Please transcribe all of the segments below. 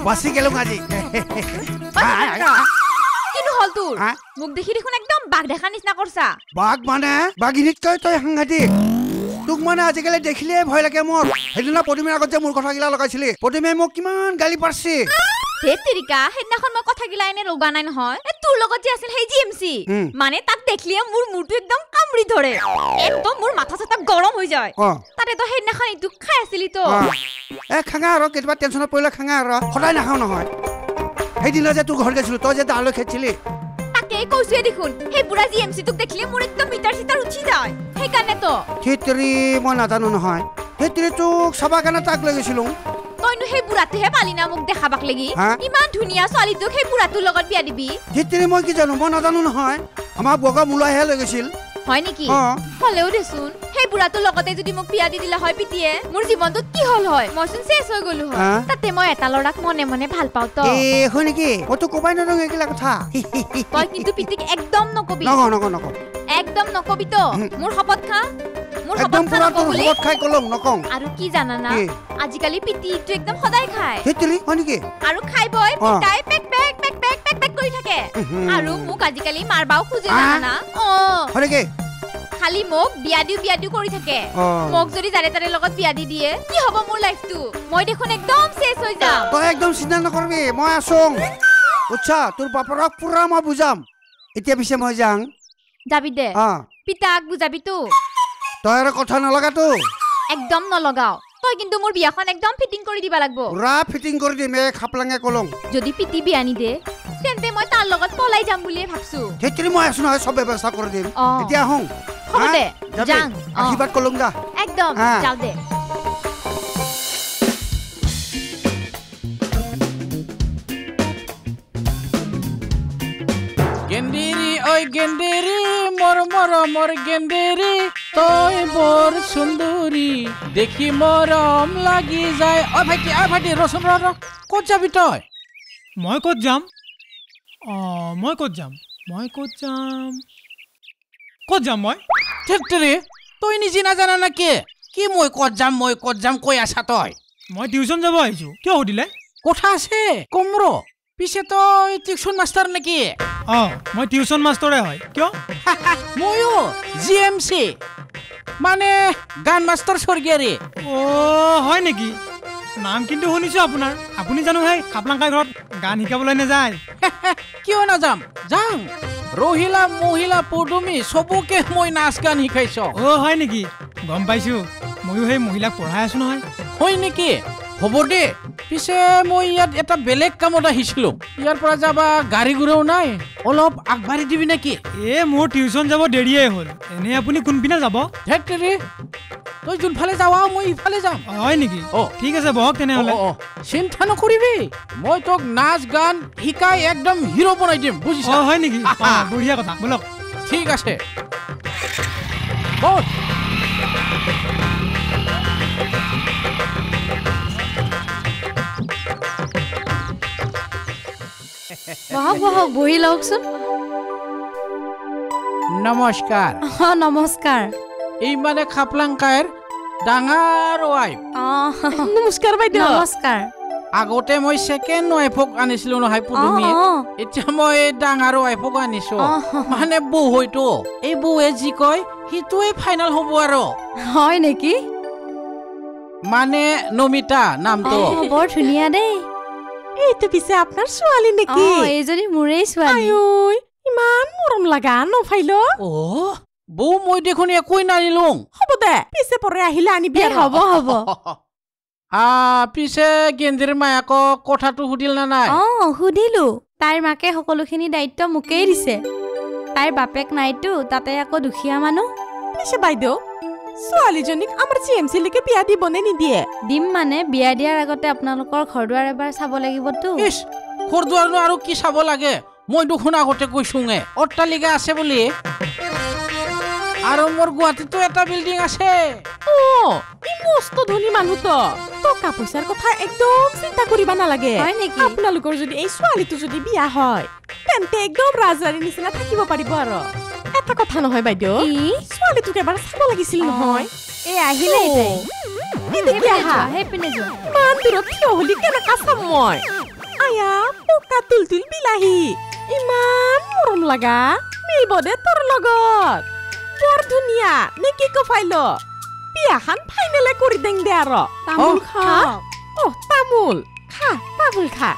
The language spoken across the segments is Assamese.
বাচি গেলো আজি। কিনো হ'ল তোৰ? মোক দেখি দেখোন একদম বাঘ দেখা নিচিনা কৰছা। বাঘ মানে বাঘিনীতকৈ তই সাংঘাতিক। তোক মানে আজিকালি দেখিলে ভয় লাগে মোৰ। সেইদিনা পদুমীৰ আগত যে মোৰ কথাগিলা লগাইছিলি, পদুমীয়ে মোক কিমান গালি পাৰছি। ধেৎ তেৰিকা, সেইদিনাখন মই কথাগিলা এনে লগোৱা নাই নহয়। তোৰ লগত যে আছিল সেই জি এম চি, মানে তাক দেখিলে মোৰ মূৰটো একদম কামুৰি ধৰে, একদম মোৰ মাথা চাথা গৰম হৈ যায়। তাতে তো সেইদিনাখন এইটো খাই আছিলি তো। এ খাঙা আৰু কেতিয়াবা টেনচনত পৰিলে খাঙা আৰু, সদায় নাখাওঁ নহয়। সেইদিনা যে তোৰ ঘৰত গৈছিলো, তই যে তালৈ খেদিছিলি। তাকেই কৈছোৱে দেখোন, সেই বুঢ়া জি এম চিটোক দেখিলে মোৰ একদম মিটাৰ চিটাৰ উঠি যায়, সেইকাৰণে তো। ধেৎতেৰি, মই নাজানো নহয়। ধেৎতেৰি, তোক চাবা কাৰণে তাক লৈ গৈছিলো। তইনো সেই বুঢ়াটোহে পালি না মোক দেখাবাক লাগি? ইমান ধুনীয়া ছোৱালীটোক সেই বুঢ়াটোৰ লগত বিয়া দিবি? ধেৎতেৰি, মই কি জানো, মই নাজানো নহয়। আমাৰ বগা মূলাইহে লৈ গৈছিল। হয় নেকি? হ'লেও দেচোন, সেই বুঢ়াটোৰ লগতে যদি মোক বিয়া দি দিলা হয় পিতিয়ে, মোৰ জীৱনটোত কি হ'ল হয়? মইচোন চেচ হৈ গ'লো হয়। তাতে মই এটা ল'ৰাক মনে মনে ভাল পাওঁ তো। এ হয় নেকি? মইতো ক'বাই নাজানো এইগিলা কথা। তই কিন্তু পিতিক একদম নকবি। নকওঁ। একদম নকবি তো। মোৰ শপত খা। মোৰ একদম পুৰা তোৰ শপত খাই কলং নকওঁ। আৰু কি জানানা, আজিকালি পিতিটো একদম সদায় খায়। ধেৎতেৰি, হয় নেকি? আৰু খাই বৈ পিতাই pack pack pack pack pack pack কৰি থাকে। আৰু মোক আজিকালি মাৰবাও খোজে জানানা। অ হয় নেকি? খালি মোক বিয়া দিও বিয়া দিও কৰি থাকে। মোক যদি যাৰে তাৰে লগত বিয়া দি দিয়ে কি হ'ব মোৰ লাইফটো? মই দেখোন একদম চেচ হৈ যাম। তই একদম চিন্তা নকৰবি, মই আছো। আচ্ছা, তোৰ বাপৰক পুৰা মই বুজাম। এতিয়া পিছে মই যাং। যাবি দে। পিতাক বুজাবি তো। তই আৰু কথা নলগাতো? একদম নলগাও। তই কিন্তু মোৰ বিয়াখন একদম ফিটিং কৰি দিবা লাগব। পুৰা ফিটিং কৰি দিম, এই খাপলাঙে কলং। যদি পিতি বিয়া নিদে তেন্তে মই তাৰ লগত পলাই যাম বুলিয়ে ভাবছো। ধেৎতেৰি, মই আছো নহয়, চব ব্যৱস্থা কৰি দিম। এতিয়া আহোঁ। হ'ব দে, যাং। আশীৰ্বাদ কলং যা। একদম যাওঁ দে। গেন্দেৰি ঐ গেন্দেৰি, মোৰ মৰমৰ গেন্দেৰি, তই বৰ সুন্দৰী, দেখি মৰম লাগি যায়। ঐ ভাইটি, ঐ ভাইটি, ৰচোন ৰ, ক'ত যাবি তই? মই ক'ত যাম? মই ক'ত যাম? মই ক'ত যাম? ক'ত যাম মই? ধেৎতেৰি, তই নিজে নাজানা নেকি? কি মই ক'ত যাম, মই ক'ত যাম কৈ আছা তই? মই টিউচন যাব আহিছো। কিয় সুধিলে? কথা আছে কম ৰ। পিছে তই টিউচন মাষ্টাৰ নেকি? অ, মই টিউচন মাষ্টৰে হয়। কিয়? ময়ো জি এম চি, মানে গান মাষ্টৰ স্বৰ্গীয়াৰী। অ হয় নেকি? নাম কিন্তু শুনিছো আপোনাৰ। আপুনি জানো সেই খাপলাংকাৰ ঘৰত গান শিকাবলৈ নাযায়? কিয় নাযাম, যাম। ৰহিলা, মহিলা, পদুমী চবকে মই নাচ গান শিকাইছো। অ হয় নেকি? গম পাইছো, ময়ো সেই মহিলাক পঢ়াই আছো নহয়। হয় নেকি? হ'ব দে। পিছে মই ইয়াত এটা বেলেগ কামত আহিছিলো। ইয়াৰ পৰা যাবা গাড়ী ঘোঁৰাও নাই, অলপ আগবাঢ়ি দিবি নেকি? এ মোৰ টিউচন যাব দেৰিয়ে হ'ল। এনেই আপুনি কোনপিনে যাব? ধেৎতেৰি, তই যোনফালে যাৱা মই ইফালে যাম। হয় নেকি? অ ঠিক আছে, বহক তেনেহ'লে। চিন্তা নকৰিবি, মই তোক নাচ গান শিকাই একদম হিৰ' বনাই দিম, বুজিছা? অ হয় নেকি? বঢ়িয়া কথা, ব'লক। ঠিক আছে, ব'ল। বহক বহক, বহি লওকচোন। নমস্কাৰ। নমস্কাৰ। এই মানে খাপলাংকাইৰ ডাঙৰ ৱাইফ। নমস্কাৰ বাইদেউ। নমস্কাৰ। আগতে মই ছেকেণ্ড ৱাইফক আনিছিলো নহয় পদুমী, এতিয়া মই ডাঙৰ ৱাইফক আনিছো। মানে বৌ হয়তো, এই বৌৱে যি কয় সেইটোৱে ফাইনেল হ'ব আৰু। হয় নেকি? মানে নমিতা নামটো। বৰ ধুনীয়া দেই। এইটো পিছে আপোনাৰ ছোৱালী নেকি? এইজনী মোৰেই ছোৱালী। ইমান মৰম লগা নফাইল। অ বৌ, মই দেখোন একোৱেই নানিলো। হ'ব দে, পিছে পৰে আহিলে আনিবি। হ'ব হ'ব। পিছে গেন্দিৰ মায়াকক কথাটো সুধিল না নাই? অ সুধিলো। তাইৰ মাকে সকলোখিনি দায়িত্ব মোকেই দিছে। তাইৰ বাপেক নাইতো, তাতে আকৌ দুখীয়া মানুহ। পিছে বাইদেউ, ছোৱালীজনীক আমাৰ জি এম চিলৈকে বিয়া দিবনে নিদিয়ে? দিম মানে, বিয়া দিয়াৰ আগতে আপোনালোকৰ ঘৰ দুৱাৰ এবাৰ চাব লাগিবতো। ইছ, ঘৰ দুৱাৰনো আৰু কি চাব লাগে? মই দেখোন আগতে কৈছোঙে অট্টালিকা আছে বুলি। আৰু মোৰ গুৱাহাটীতো এটা বিল্ডিং আছে। অ, ই মস্ত ধনী মানুহ তো। টকা পইচাৰ কথা একদম চিন্তা কৰিব নালাগে। হয় নেকি? আপোনালোকৰ যদি এই ছোৱালীটো যদি বিয়া হয় তেন্তে একদম ৰাজৰাণীৰ নিচিনা থাকিব পাৰিব। আৰু এটা কথা নহয় বাইদেউ, ছোৱালীটোক এবাৰ চাব লাগিছিল নহয়। এই আহিলে ইমান দূৰত থিয় হলি কেনেকা চাম মই? আয়া পকা তুলতুল বিলাহী ইমান মৰম লগা মিলব দে তোৰ লগত বৰ ধুনীয়া নে কি ক ফাইল বিয়াখান ফাইনেলে কৰি দেং দে আৰু তামোল খা অ তামোল খা তামোল খা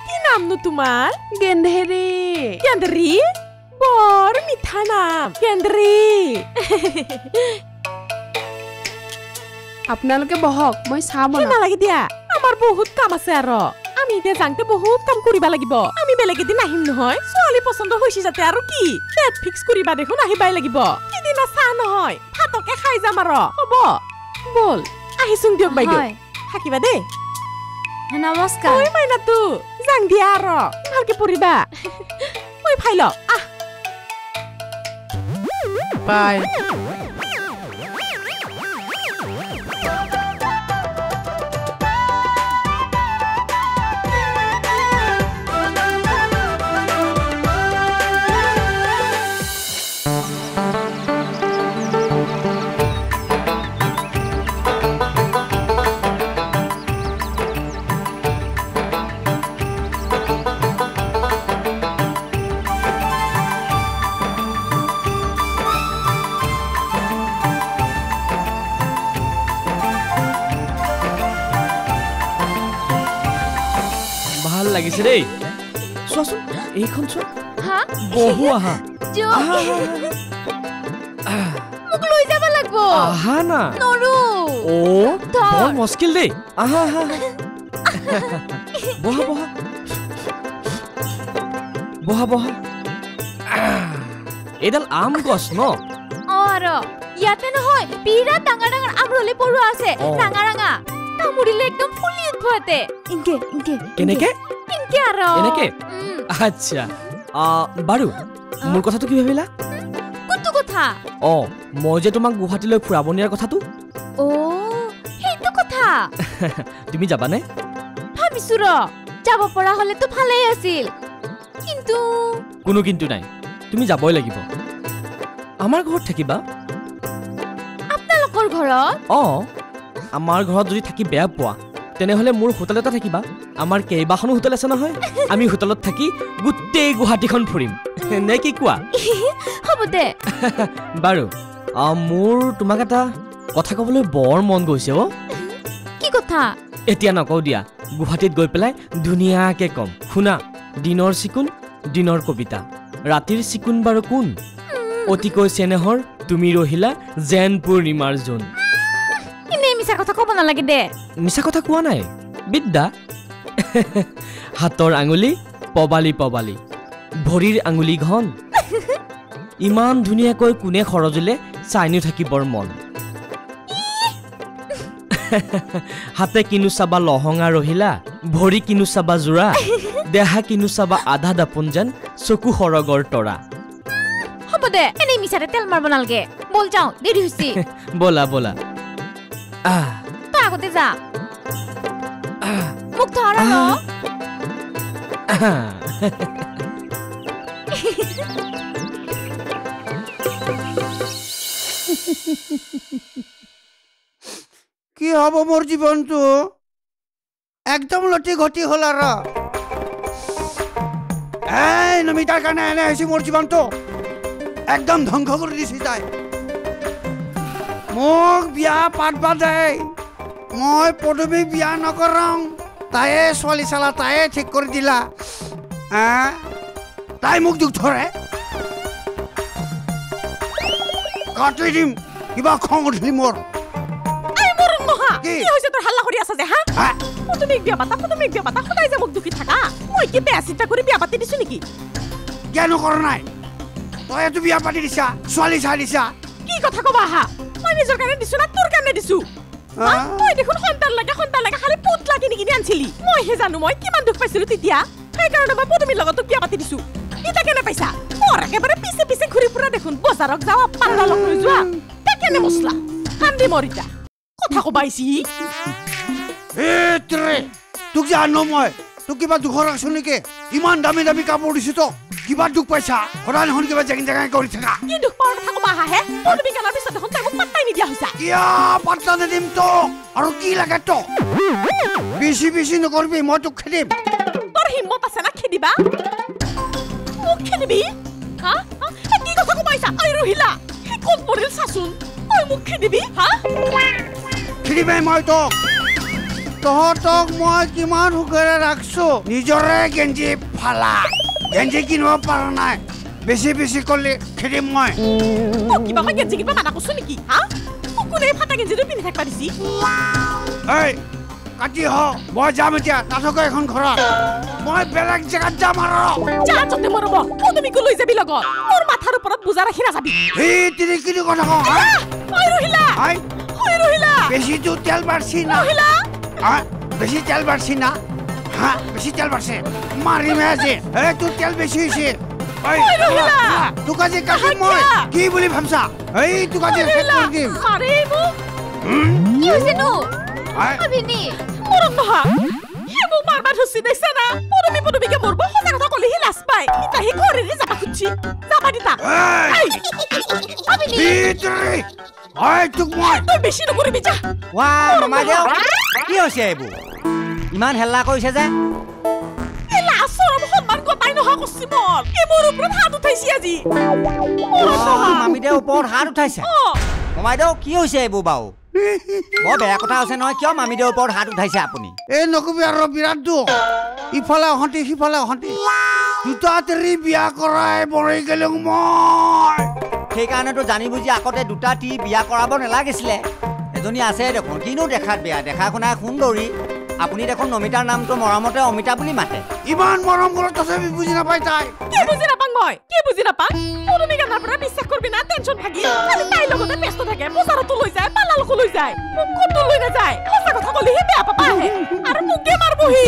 কি নামনো তোমাৰ গেন্ধেৰী গেন্ধেৰী বৰ মিঠা নাম গেন্ধেৰী আপোনালোকে বহক মই চাহ বনাম নালাগে দিয়া আমাৰ বহুত কাম আছে আৰু আমি এতিয়া যাওঁতে বহুত কাম কৰিব লাগিব আমি বেলেগ এদিন আহিম নহয় ছোৱালী পচন্দ হৈছে যাতে আৰু কি ডেট ফিক্স কৰিবা দেখোন আহিবাই লাগিব সিদিনা চাহ নহয় ভাতকে খাই যাম আৰু হ'ব ব'ল আহিছোন দিয়ক বাইদেউ থাকিবা দেই নমস্কাৰ ঐ মাইনাটো যাং দিয়া আৰু ভালকে পঢ়িবা ঐ ফাইল আহ বাই লাগিছে দেই চোৱাচোন এইখন চোৱা বহু আহা মোক লৈ যাব লাগিব আহা না নৰো অ বৰ মুস্কিল দেই আহা আহা বহা বহা বহা বহা এইডাল আম গছ ন অ আৰু ইয়াতে নহয় বিৰাট ডাঙৰ ডাঙৰ আমৰলি পৰুৱা আছে ৰাঙা ৰাঙা কামুৰিলে একদম ফুলি উঠব ইয়াতে ইনকে ইনকে কেনেকে ইনকে আৰু এনেকে আচ্ছা বাৰু মোৰ কথাটো কি ভাবিলা কোনটো কথা অ মই যে তোমাক গুৱাহাটীলৈ ফুৰাব নিয়াৰ কথাটো অ সেইটো কথা তুমি যাবানে ভাবিছো ৰ যাব পৰা হলেতো ভালেই আছিল কিন্তু কোনো কিন্তু নাই তুমি যাবই লাগিব আমাৰ ঘৰত থাকিবা আপোনালোকৰ ঘৰত অ আমাৰ ঘৰত যদি থাকি বেয়া পোৱা তেনেহলে মোৰ হোটেলতে থাকিবা আমাৰ কেইবাখনো হোটেল আছে নহয় আমি হোটেলত থাকি গোটেই গুৱাহাটীখন ফুৰিম নে কি কোৱা হ'ব দে বাৰু মোৰ তোমাক এটা কথা ক'বলৈ বৰ মন গৈছে অ কি কথা এতিয়া নকওঁ দিয়া গুৱাহাটীত গৈ পেলাই ধুনীয়াকে ক'ম শুনা দিনৰ চিকুণ দিনৰ কবিতা ৰাতিৰ চিকুণ বাৰু কোন অতিকৈ চেনেহৰ তুমি ৰহিলা যেন পূৰ্ণিমাৰ জোন মিছা কথা ক'ব নালাগে দে মিছা কথা কোৱা নাই বিদ্যা হাতৰ আঙুলি পবালি পবালি ভৰিৰ আঙুলি ঘন ইমান ধুনীয়াকৈ কোনে খৰজিলে চাইনো থাকিবৰ মন হাতে কিনো চাবা লহঙা ৰহিলা ভৰি কিনো চাবা যোৰা দেহা কিনো চাবা আধা দাপোন যেন চকু সৰগৰ তৰা হ'ব দে এনেই মিছাতে তেল মাৰিব নালাগে ব'ল যাওঁ দেৰি হৈছে ব'লা ব'লা তই আগতে যা মোক ধৰ আৰু কি হ'ব মোৰ জীৱনটো একদম লটি ঘটি হ'ল আৰু এই নমিতাৰ কাৰণে এনে হৈছে মোৰ জীৱনটো একদম ধ্বংস কৰি দিছে তাই মোক বিয়া পাতবা দে মই পদবী বিয়া নকৰাওঁ তায়ে ছোৱালী চালা তায়ে ঠিক কৰি দিলা তাই মোক দুখ ধৰে কাটি দিম কিবা খং উঠিলি মোৰ কি হৈছে তোৰ হাল্লা কৰি আছা যে হা পদুমীক বিয়া পাতা পদুমীক বিয়া পাতা সদায় যে মোক দুখী থাকা মই কি বেয়া চিন্তা কৰি বিয়া পাতি দিছো নেকি কিয়নো কৰা নাই তই এইটো বিয়া পাতি দিছা ছোৱালী চাই দিছা কি কথা কবা আহা মই নিজৰ কাৰণে দিছো না তোৰ কাৰণে দিছো তই দেখোন সন্তান লাগে সন্তান লাগে খালি পুতলা কিনি কিনি আনছিলি মইহে জানো মই কিমান দুখ পাইছিলো তেতিয়া সেইকাৰণে মই পদুমীৰ লগত তোক বিয়া পাতি দিছো এতিয়া কেনে পাইছা মোৰ একেবাৰে পিছে পিছে ঘূৰি ফুৰা দেখোন বজাৰক যাওঁ পাৰ্লাৰক লৈ যোৱা কেনে মছলা কান্দি মৰ এতিয়া কথা কবা আহিছি তোক যে আনো মই তোক কিবা দুখৰ ৰাখছো নেকি ইমান দামী দামী কাপোৰ দিছো তোক কিবা দুখ পাইছা সদায় দেখোন কিবা জেঙ জেঙাই কৰি থাকা কি দুখ পোৱাৰ কথা কবা আহা হে পদুমী কাণৰ পিছত দেখোন তই মোক পাত্তাই নিদিয়া হৈছা কিয় পাত্তা নিদিম তোক আৰু কি লাগে তোক বেছি বেছি নকৰিবি মই তোক খেদিম খেদিবা? মোক খেদিবি? হা, কি কথা কমাইছা? ঐ ৰহিলা, ক'ত মৰিল চাচোন। ঐ মোক খেদিবি? হা, খেদিবে মই তোক। তহঁতক মই কিমান সুখেৰে ৰাখছো, নিজৰে গেঞ্জি ফালা, গেঞ্জি কিনিব পৰা নাই, বেছি বেছি কৰিলে খেদিম মই। তোক কিবা মই গেঞ্জি কিনিব মানা কৰছো নেকি? হা, মোক কোনে ফাটা গেঞ্জিটো পিন্ধি থাকিব দিছি? ঐ কাটি হ, মই যাম এতিয়া নাথাকো এখন ঘৰত, মই বেলেগ জেগাত যাম আৰু। যা য'তে মৰব, পদুমীকো লৈ যাবি লগত, মোৰ মাথাৰ ওপৰত বোজা ৰাখি নাযাবি। সেই তিনি কিনো কথা কওঁ? ঐ ৰহিলা, ঐ ৰহিলা, বেছিটো তেল বাঢ়ছি না? ৰহিলা, বেছি তেল বাঢ়ছি না? হা, বেছি তেল বাঢ়ছে, মাৰিমে আজি। এই তোৰ তেল বেছি হৈছে। তোক আজি কাটিম মই, কি বুলি ভাবছা? এই তোক আজি শেষ কৰি দিম। কি হৈছে নো? ভিনি মৰম নহা, সি মোক মাৰবা ধৰছি দেখছা না? পদুমি পদুমিকে মৰব, সঁচা কথা ক'লে সি লাজ পায়। ইতা সি ঘৰ এৰি যাবা খুজিছি, যাবা দি তাক। তই বেছি নকৰিবি যা। ৱা মামাদেউ, কি হৈছে এইবোৰ? ইমান হেল্লা কৰিছে যে? এই লাজ চৰম সন্মান গতাই নহা কৰছি মোৰ। সি মোৰ ওপৰত হাত উঠাইছি আজি। মামীদেউ ওপৰত হাত উঠাইছে? মামাদেউ কি হৈছে এইবোৰ বাৰু? বৰ বেয়া কথা হৈছে নহয়, কিয় মামীদেউৰ ওপৰত হাত উঠাইছে আপুনি? এই নকবি আৰু, বিৰাট দুখ। ইফালে অশান্তি সিফালে অশান্তি, দুটা তেৰি বিয়া কৰাই মৰি গেলো মই। সেইকাৰণেতো জানি বুজি আগতে দুটা তি বিয়া কৰাব নালাগিছিলে। এজনী আছে দেখোন, কিনো দেখাত বেয়া, দেখা শুনা সুন্দৰী। আপুনি দেখোন নমিতাৰ নামটো মৰমতে অমিতা বুলি মাতে। ইমান মৰম কৰোঁ তথাপি বুজি নাপায় তাই। কি বুজি নাপাং মই? কি বুজি নাপাং? পদুমি গানাৰ পৰা বিশ্বাস কৰবি না, টেনচন ভাগি খালি তাইৰ লগতে ব্যস্ত থাকে। বজাৰতো লৈ যায়, পাৰ্লাৰকো লৈ যায়, মোক ক'তো লৈ নাযায়। সঁচা কথা ক'লেহে বেয়া পাবা আহে আৰু মোকে মাৰবহি।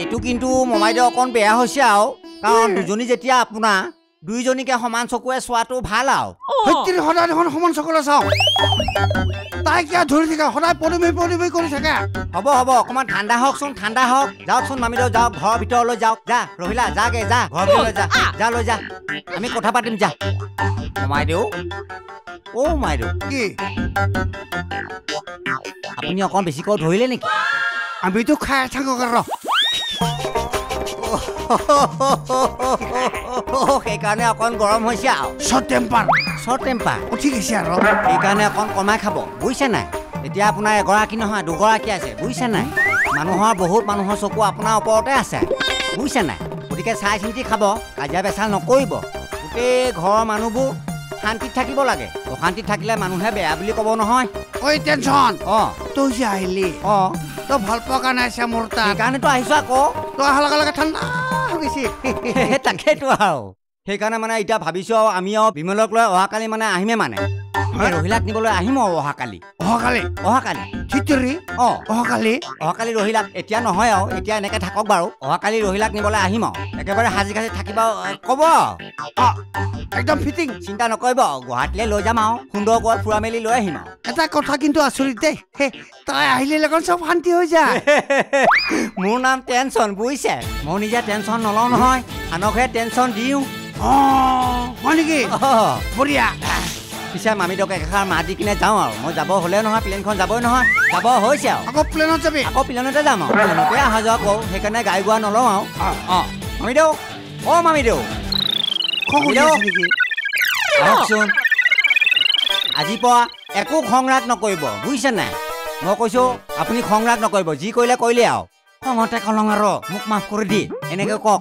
এইটো কিন্তু মমাইদেউ অকণ বেয়া হৈছে আৰু, কাৰণ দুজনী যেতিয়া আপোনাৰ দুইজনীকে সমান চকুৰে চোৱাটো ভাল আৰু। সদায় দেখোন সমান চকুৰে চাওঁ, তাই কিয় ধৰি থাকে সদায় পদুমি পদুমি কৰি থাকে। হ'ব হ'ব, অকণমান ঠাণ্ডা হওকচোন, ঠাণ্ডা হওক। যাওকচোন মামীদেউ, যাওক ঘৰৰ ভিতৰলৈ যাওক। যা ৰহিলা, যাগে যা, ঘৰৰ ভিতৰলৈ যা, যা লৈ যা, আমি কথা পাতিম যা। মামাইদেউ, অ' মামাইদেউ, কি আপুনি অকণ বেছিকৈ ধৰিলে নেকি? আমিতো খাই থাকোঁ আৰু। সেইকাৰণে অকণ গৰম হৈছে আৰু। শ্বৰ্ট টেম্পাৰ, শ্বৰ্ট টেম্পাৰ উঠি গৈছে আৰু, সেইকাৰণে অকণ কমাই খাব, বুজিছে নাই? এতিয়া আপোনাৰ এগৰাকী নহয় দুগৰাকী আছে, বুজিছে নাই? মানুহৰ বহুত মানুহৰ চকু আপোনাৰ ওপৰতে আছে, বুজিছে নাই? গতিকে চাই চিন্তি খাব, কাজিয়া পেচাল নকৰিব। গোটেই ঘৰৰ মানুহবোৰ শান্তিত থাকিব লাগে, অশান্তিত থাকিলে মানুহে বেয়া বুলি ক'ব নহয়। ঐ টেনচন, অঁ তই যে আহিলি, অঁ তই ভাল পোৱা কাৰণে আহিছে মোৰ তাত, সেইকাৰণেতো আহিছোঁ আকৌ। তই অহাৰ লগে লগে ঠাণ্ডা হৈ গৈছে। তাকেতো আৰু সেইকাৰণে মানে এতিয়া ভাবিছোঁ আৰু আমি আৰু বিমলক লৈ অহাকালি মানে আহিমেই, মানে ৰহিলাক নিবলৈ আহিম আৰু অহাকালি। অহাকালি? অহাকালি। ঠিতৰি? অঁ অহাকালি। অহাকালি ৰহিলাক, এতিয়া নহয় আৰু, এতিয়া এনেকৈ থাকক বাৰু। অহাকালি ৰহিলাক নিবলৈ আহিম আৰু, একেবাৰে সাজি কাজি থাকিব ক'ব আৰু, একদম ফিটিং, চিন্তা নকৰিব। গুৱাহাটীলৈ লৈ যাম আৰু, সুন্দৰকৈ ফুৰা মেলি লৈ আহিম আৰু। এটা কথা কিন্তু আচৰিত দেই, তাই আহিলে লগত চব শান্তি হৈ যায়। মোৰ নাম টেনচন, বুজিছে? মই নিজে টেনচন নলওঁ নহয়, আনকহে টেনচন দিওঁ। অঁ হয় নেকি? বঢ়িয়া। পিছে মামীদেউক এষাৰ মাত দি কিনে যাওঁ আৰু, মই যাব হ'লে নহয়, প্লেনখন যাবই নহয়, যাব হৈছে আৰু। আকৌ প্লেনত যাবি? আকৌ প্লেনতে যাম আৰু, প্লেনতে অহা যোৱা কৰোঁ, সেইকাৰণে গাড়ী গোৱা নলওঁ আৰু। অঁ মামীদেউ, অ' মামীদেউ, আহকচোন। আজিৰ পৰা একো খং ৰাগ নকৰিব, বুজিছে নাই? মই কৈছোঁ আপুনি খং ৰাগ নকৰিব, যি কৰিলে কৰিলে আৰু, খঙতে কলং আৰু, মোক মাফ কৰি দি, এনেকৈ কওক।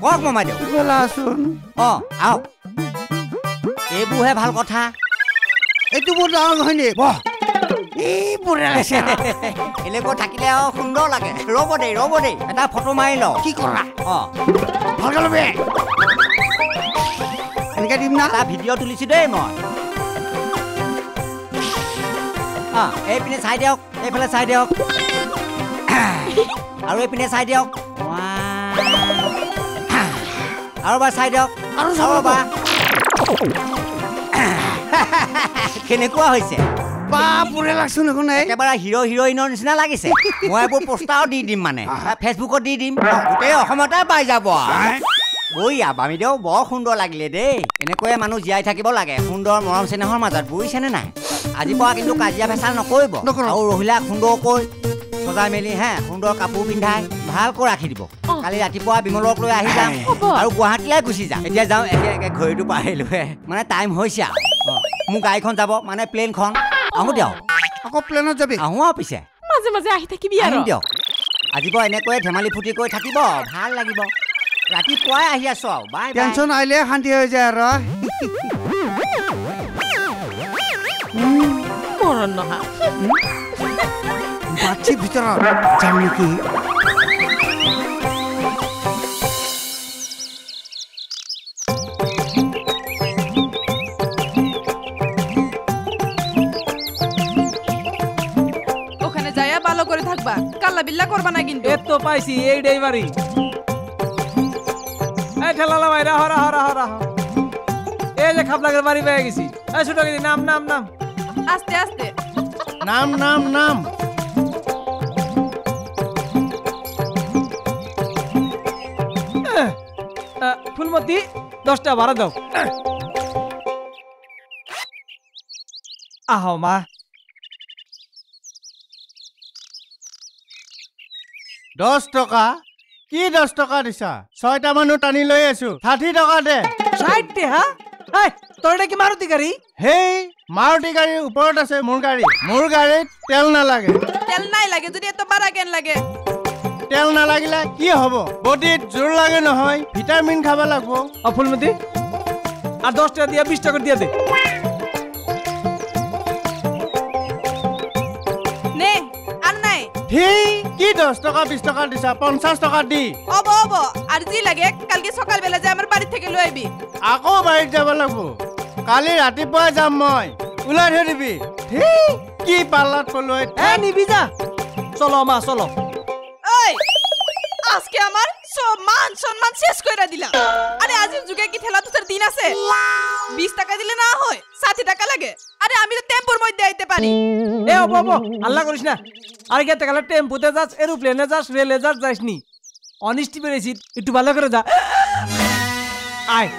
কওক মামাইদেউ। অঁ আহক, এইবোৰহে ভাল কথা। এইটো বৰ ডাঙৰ নহয় নি? বহ, এনেকৈ থাকিলে আৰু সুন্দৰ লাগে। ৰ'ব দেই, ৰ'ব দেই, এটা ফটো মাৰি লওঁ। কি কৰা? অঁ ভালকৈ ল'বি, এনেকৈ দিম না। এটা ভিডিঅ' তুলিছোঁ দেই মই। অঁ এইপিনে চাই দিয়ক, এইফালে চাই দিয়ক, আৰু এইপিনে চাই দিয়ক, আৰু এবাৰ চাই দিয়ক, আৰু চাব এবাৰ। কেনেকুৱা হৈছে? বাপৰে লাগছো দেখোন, একেবাৰে হিৰ' হিৰইনৰ নিচিনা লাগিছে। মই এইবোৰ পোষ্টাৰো দি দিম, মানে ফেচবুকত দি দিম, গোটেই অসমতে পাই যাব। বঢ়িয়া বামীদেউ, বৰ সুন্দৰ লাগিলে দেই। এনেকৈয়ে মানুহ জীয়াই থাকিব লাগে, সুন্দৰ মৰম চেনেহৰ মাজত, বুজিছেনে নাই? আজিৰ পৰা কিন্তু কাজিয়া পেচাল নকৰিব, আৰু ৰহিলাক সুন্দৰকৈ সজাই মেলি হে সুন্দৰ কাপোৰ পিন্ধাই ভালকৈ ৰাখি দিব। কালি ৰাতিপুৱা বিমলক লৈ আহি যাম আৰু গুৱাহাটীলৈ গুচি যাম। এতিয়া যাওঁ, এতিয়া ঘড়ীটো পাৰিলোহে, মানে টাইম হৈছে আৰু। মোৰ গাড়ীখন যাব, মানে প্লেনখন। আহোঁ দিয়ক। আকৌ প্লেনত যাবি? আহোঁ আৰু পিছে মাজে মাজে আহি থাকিবি আৰু। দিয়ক, আজি পৰা এনেকৈয়ে ধেমালি ফূৰ্তি কৰি থাকিব, ভাল লাগিব। ৰাতিপুৱাই আহি আছো আৰু, বাই বাই। টেনচন আহিলে শান্তি হৈ যায় আৰু। মৰণ নহা বাচ্চি ভিতৰত যাম নেকি? ওখানে যাইয়া ভালো করে থাকবা, কাল্লা বিল্লা করবা না কিন্তু। এ তো পাইছি এই ড্রাইভারি। এই ঠেলালা ভাই, রাহ রাহ রাহ রাহ। এই যে খাপলাগের বাড়ি পেয়ে গেছি। এই ছোট নাম নাম নাম। আস্তে আস্তে। নাম নাম নাম। ফুলমতি 10টা ভাড়া দাও। আহ মা। 10 টকা? কি 10 টকা দিছা? 6টা মানুহ টানি লৈ আছো, 60 টকা দে। 60 টকা? এই তোৰ এটা কি মাৰুতি গাড়ী? হেই মাৰুতি গাড়ীৰ ওপৰত আছে মোৰ গাড়ী। মোৰ গাড়ীত তেল নালাগে। তেল নাই লাগে যদি এত বাড়া কেন লাগে? তেল নালাগিলে কি হ'ব? বডিত জোৰ লাগে নহয়, ভিটামিন খাব লাগব। অ ফুলমতি, আর 10 টাকা দিয়া 20 টাকা দিয়া দে। নে আর নাই। হেই কি 10 টাকা 20 টাকা দিছা? 50 টাকা দি। অব অব, আর যি লাগে কালকে সকালবেলা যাই আমার বাড়ি থেকে লৈ আইবি। আকৌ বাড়িত যাব লাগব? কালি ৰাতিপুৱাই যাম মই, ওলাই থৈ দিবি। হেই কি পাল্লাত পলো। এ নিবি যা, চলো মা চলো। এই আজকে আমার সব মান সম্মান শেষ কইরা দিলা। আরে আজির যুগে কি ঠেলা তুসার দিন আছে? 20 টাকা দিলে না হয় 60 টাকা লাগে। আরে আমি তো টেম্পোর মধ্যে আইতে পারি। এ অব অব, আল্লাহ করিস না। আরে গেতে গেলে টেম্পুতে যাস, এরোপ্লেনে যাস, রেলে যাস, যাসনি অনিষ্টি বেড়েছি, একটু ভালো করে যা। আয়